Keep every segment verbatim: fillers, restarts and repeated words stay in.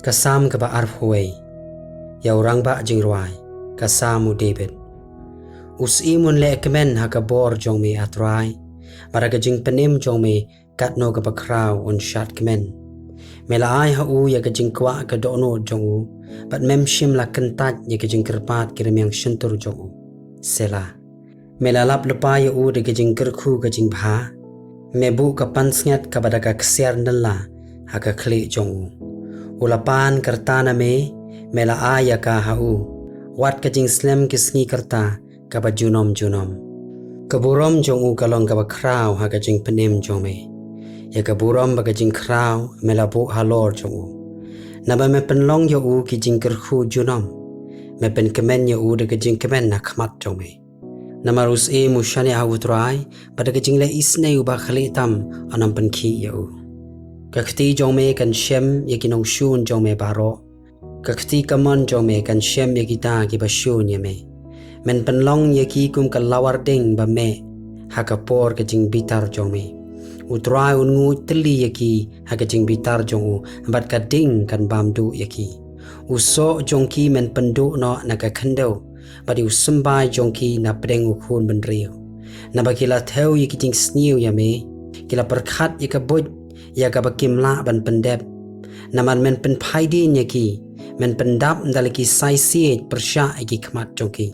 Ka Salm kaba arphew wei. Ïa u rangbah jingrwai, ka Salm u David. U syiem un leh kmen ha ka bor jong me, A Trai, bad ha ka jingpynim jong me katno kaba khraw un shad kmen. Me la ai ha u ïa ka jingkwah ka dohnud jong u, bad mem shym la kyntait ïa ka jingkyrpad ki rmiang shyntur jong u. Selah. Me la lap lypa ïa u da ka jingkyrkhu ka jingbha. Me buh ka pansngiat kaba da ka ksiar nylla ha ka khlieh jong u. U la pan ka rta na me, me la ai ïa ka ha u. Wat ka jingslem ki sngi ka rta kaba junom junom. Ka burom jong u ka long kaba khraw ha ka jingpynim jong me. Ïa ka burom bad ka jingkhraw me la buh halor jong u. Naba me pynlong ïa u ki jingkyrkhu junom. Me pynkmen ïa u da ka jingkmen ha khmat jong me. Namar u syiem u shaniah ha U Trai, bad da ka jingleh isynei uba khlieh tam un ym pynkhih ïa u. Ka kti jong me kan shem ïa ki nongshun jong me baroh. Ka kti kamon jong me kan shem ïa kita kiba shun ïa me. Men pynlong ïa ki kum ka lawar ding ba meh ha ka por ka jingbitar jong me. U Trai un nguid tylli ïa ki ha ka jingbitar jong u, bad ka ding kan bam duh ïa ki. U soh jong ki men pynduh noh na ka khyndew, bad ïa u symbai jong ki na pdeng u khun bynriew. Naba ki la thew ïa ki jingsniew ïa me, ki la pyrkhat ïa ka buit ïa kaba kim lah ban pyndep. Namar men pynphai dien ïa ki, men pyndap da la ki sai siej pyrshah ïa ki khmat jong ki.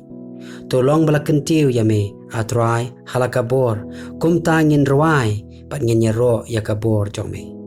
To long ba la kyntiew ïa me, A Trai, ha la ka bor, kumta ngin rwai bad ngin ïaroh ïa ka bor jong me.